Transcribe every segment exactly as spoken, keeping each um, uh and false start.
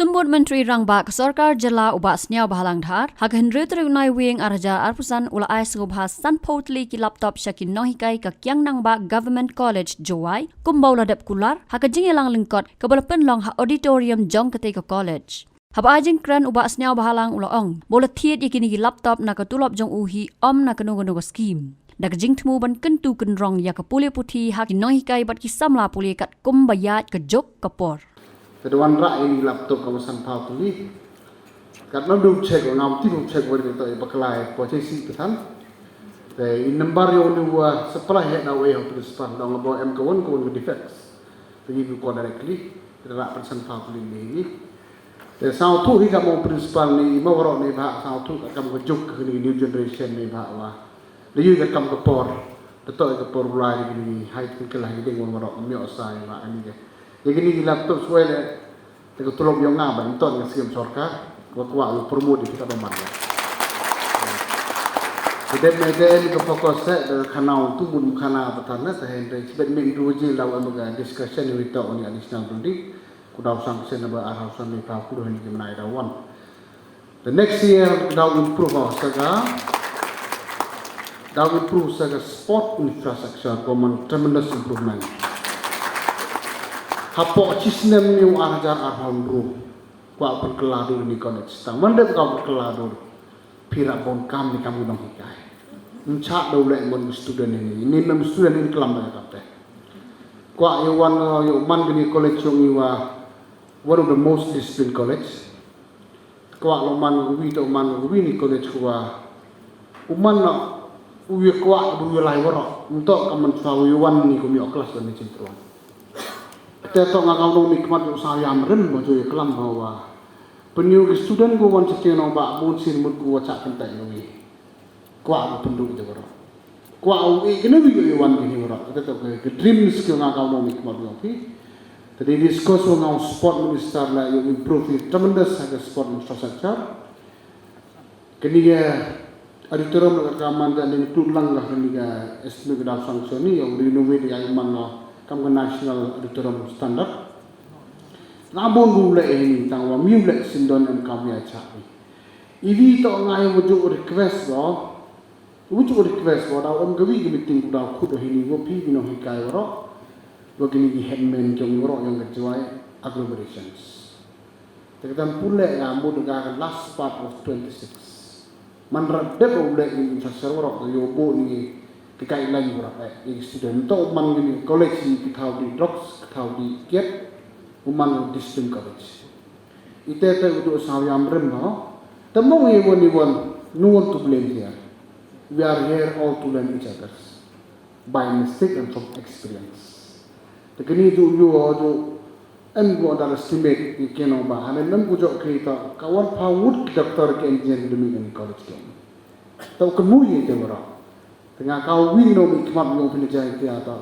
Tymbud Myntri Rangbah ka Sorkar Jylla u Bah Sniawbhalang Dhar, ha ka hynriew tarik u Naiwieng ar hajar arphew san u la ai sngewbha sanphew tylli ki laptop sha ki nonghikai ka Kiang Nangbah Government College Jowai, kumba u la dep kular ha ka jingïalang lyngkot kaba la pynlong ha auditorium jong katei ka college. Haba ai jingkren u Bah Sniawbhalang u la ong ba u la thied ïa kine ki laptop na ka tulop jong u hi, ym na kano kano ka skhim, da ka jingthmu ban kyntu kynrong ïa ka pule puthi ha ki nonghikai bad ki samla pule katkum ba ïaid ka juk ka por. Te da wanrah ïa kine ki laptop kaba sanphew tylli. Katno du check, ngam tip u check ba dei to ïa bakla ïa poi shisha pathan. Te i number ïa une u wa supply heh da u ei ha u principal, da ong ba em ka wan ka wan ka defects. Te ngi bym call directly, te da rah pynsanphew tylli ne ngi. Te sngewthuh hi ka, ma u principal ne i, ma waroh ne, ba sngewthuh ka kam ka juk kane ka new generation ne, ba wa da ïoh ka kam ka por. Da toh ka por u lai kane, hai tengkela hi ding wan waroh, ym ïoh sa ïa ba kane ka. Ïa kine ki laptop shuwa leh, te ka tulop ïong nga ba ym ton ka skim sorkar, wa kwah u promote ïa kita ba man. Te dep ne dep ka focus te da khana u tu bun khana ba tan na te, hynrei shibit mih du ji la u em ka discussion ïa u ito u ni additional building, ku daw sanction ba ar haw san ni ka ku do hynrei jemnai da wan. The next year daw improve sa ka, daw improve sa ka sport infrastructure, ko man tremendous improvement. Hapoh shi snem ïa u ar hajar arphew hynriew kwah pynkylla dur ïa kine ki college. Tang man dep kwah pynkylla dur, phi rah bun kam ne kam ki nonghikai. Ym shah da u leh mon student ïa kine, ym student ïa klam da ka te. Kwah ïa wan ïa u man kine ki college jong ngi wa one of the most disciplined college. Kwah la u man ka wi, to u man ka wi ni college, kwah u man na u wi, kwah u wi lai waroh. Ym to ka man shuwa u wi wan ni kum ïoh class ban ni chin truan. Te to nga kam dong ni khmat u sa ïam rim ba ju ïa klam ba wa pynïoh ki student ko wan sa ki nongbah bun sien mut ko wa chah kyntait na wi. Kwah u pynduh ïa waroh. Kwah u ïeh kine wi ïoh wan kine waroh. Kata to ka, ka dreams ki nga ka u nong ni khmat ïong phi. Te dei discuss wa nga u sport minister la ïoh improve ïa tremendous ha ka sport infrastructure. Kane ka auditorium la ka man da include lang la kane ka estimate ka dang sanction ni ïoh renovate ïa man la kam ka national auditorium standard. Nga bun ru leh ini tang wa miu leh sindon em kam ïa chah ni. Iwi to nga ïa wujud request ko, wujud request ko, daw em kawi ka meeting ku daw khut hini wa phi ki nonghikai waroh, wa kini ki headman jong waroh ïong ka Jowai agglomerations. Te ka tam pule ïa mut ka last part of twenty-six. Man rap dep u leh in infrastructure waroh, da ïoh bo ni ka guideline waroh eh, ïa ki student. To man kini college ni ki thaw di drugs, ki thaw di kiet, u man discipline college. Ite te u duk saw ïam rim ba. Te mong ïa wan ïa wan, no one to blame here. We are here all to learn each other. By mistake and from experience. Te kini ju ju ju em ku underestimate ïa ki nongbah. Hane em ku jok ki ta ka wan pha wut ki doctor ki engineer ki demi kani college ki. Te u kynmu ïa te waroh. Te nga ka wi no mi khmat ïong pynjai te ata.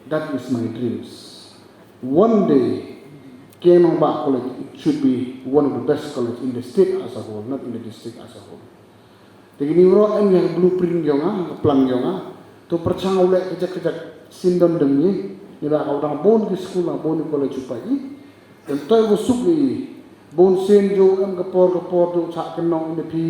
That is my dreams. One day, Kiang Nangbah College, it should be one of the best college in the state as a whole, not in the district as a whole. Te kini waroh em ïa blueprint ïong nga, plan ïong nga. To pyrchang u leh kajak kajak sindon dem ni. Ni ba ka u dang bun ki school, bun ki college u pa i. Te to u suk ni. Bun sien ju em ka por ka por ju chah kynnoh ïa phi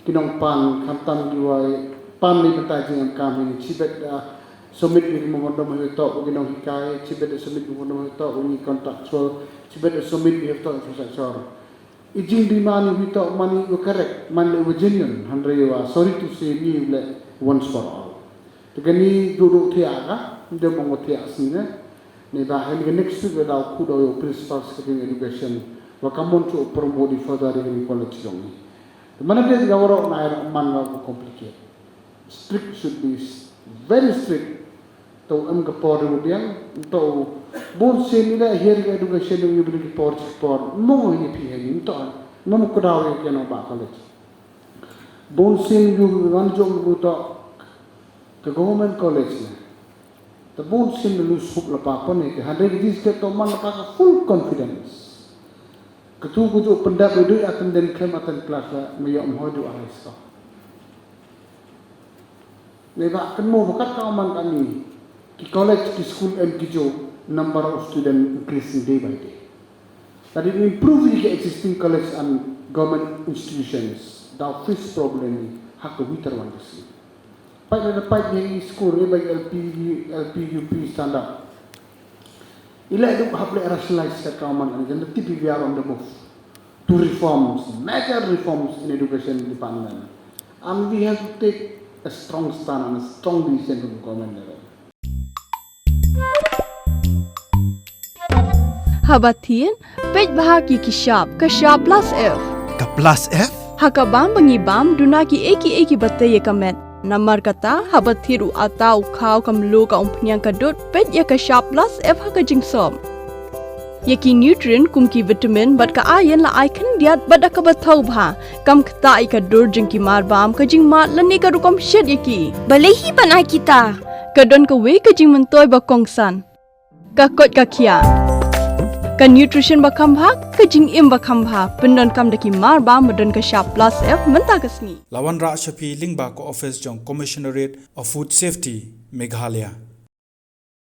ki nongpan, khamtam ki wai pan ni, pynta jingem kam hi, chibet da submit ïa ki memorandum hi to ki nonghikai, chibet da submit memorandum hi to ki contractual, chibet da submit ïa to infrastructure. I jingdemand hi to man i u correct, man i u genuine, hynrei wa sorry to say ni u leh once for all. Te kani duk duk thiah ka, de mong thiah sini ne. Ni ba hen ka next week da u khu da u principal secretary education wa ka mon chu promote further ïa kani college jong ni. Te man de ka waroh na ïa man wa complicate. Strict should be s-, very strict. To em ka por ru biang, to bun sien ni da hiar ka education ni bri ki por chi por. Mong ni phi hen ni to. Mong ko da ïa kano ba college. Bun sien yu wan jong ru to ka government college ni. Te bun sien lu sup la pa pon ni, te hynrei ki jis ke to man la pa ka full confidence. Ka tu ku ju pyndap ïa dui attendant khlem attend class la, me ïoh mho ju arrest to. Ne ba kan mo ba kat ka man kani, ki college, ki school em ki ju, number of student increasing day by day. That it improve the existing college and government institutions. Da face problem ha ka wither wan kasi. Pait da pait ïa i skul ri ba L P, L P, U P standard. Ila duk hap le rationalize ka kaman and then the T P V are on the move to reforms, major reforms in education department. And we have to take a strong stand and a strong decision from the government level. Haba thied, peit bha ki ki shap, ka shap plus F. Ka plus F? Ha ka bam ba ngi bam, duna ki ei ki ei kiba tei ïa ka met. Namar kata, haba thied u atta u khaw ka mluh ka umphniang ka dud, peit ïa ka shap plus F ha ka jingsop. Ïa ki nutrient kum ki vitamin bad ka iron la ai khyndiat bad da kaba thaw bha. Kam ktah ïa ka dur jong ki mar bam, ka jingmad lane ka rukom shet ïa ki. Balei hi ban ai kita? Ka don kawei ka jingmyntoi ba kongsan. Ka koit ka khiah. Ka nutrition ba kham bha, ka jingim ba kham bha. Pyndonkam da ki mar bam ba don ka shap plus F mynta ka sngi. La wanrah sha phi lyngba ka office jong Commissionerate of Food Safety, Meghalaya.